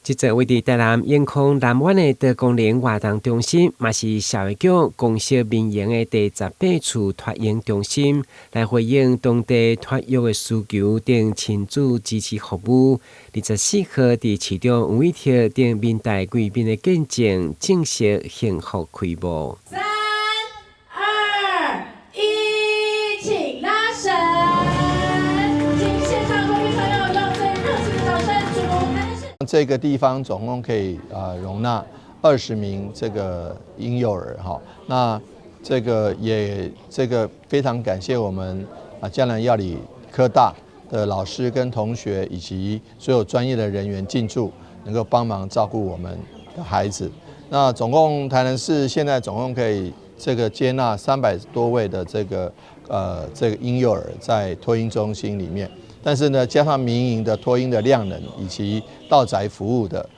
這座位佇台南永康南灣的多功能活動中心，嘛是社會局公設民營的第18處托嬰中心，來回應當地托育的需求等親子支持服務。24號佇市長黃偉哲等民代貴賓的見證，正式幸福開幕。三、二、一，請拉繩！請現場貴賓朋友用最熱情的掌聲祝福台南市。這個地方總共可以容納20名這個嬰幼兒哈，那這個也這個非常感謝我們嘉南藥理科大的老師跟同學以及所有專業的人員進駐，能夠幫忙照顧我們的孩子。那總共台南市現在總共可以這個接納300多位的這個嬰幼兒在托嬰中心裡面。但是呢，加上民營的托嬰的量能，以及到宅服務的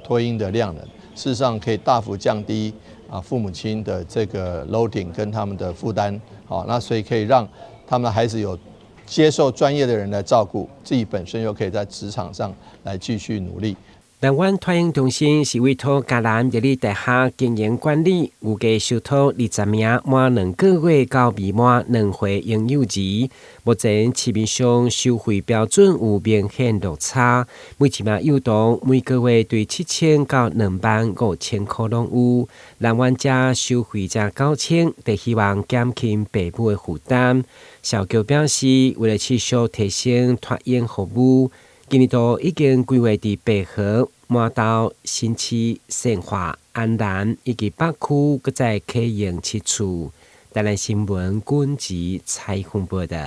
托嬰的量能，事實上可以大幅降低父母親的這個 loading 跟他們的負擔，好，那所以可以讓他們的孩子有接受專業的人來照顧，自己本身又可以在職場上來繼續努力。南灣托嬰中心是委託嘉南藥理大學經營管理，預計收托20名滿2個月到未滿2歲嬰幼兒。目前市面上收費標準有明顯落差，每一名幼童每個月對7000到25,000箍攏有。南灣遮收費才9000，就希望減輕爸母的負擔。社局表示，為了持續提升托嬰服務，今年度已經規劃佇白河、滿豆、新市、善化、安南以及北區，閣再啟用七處。台南新聞軍籍採訪報導。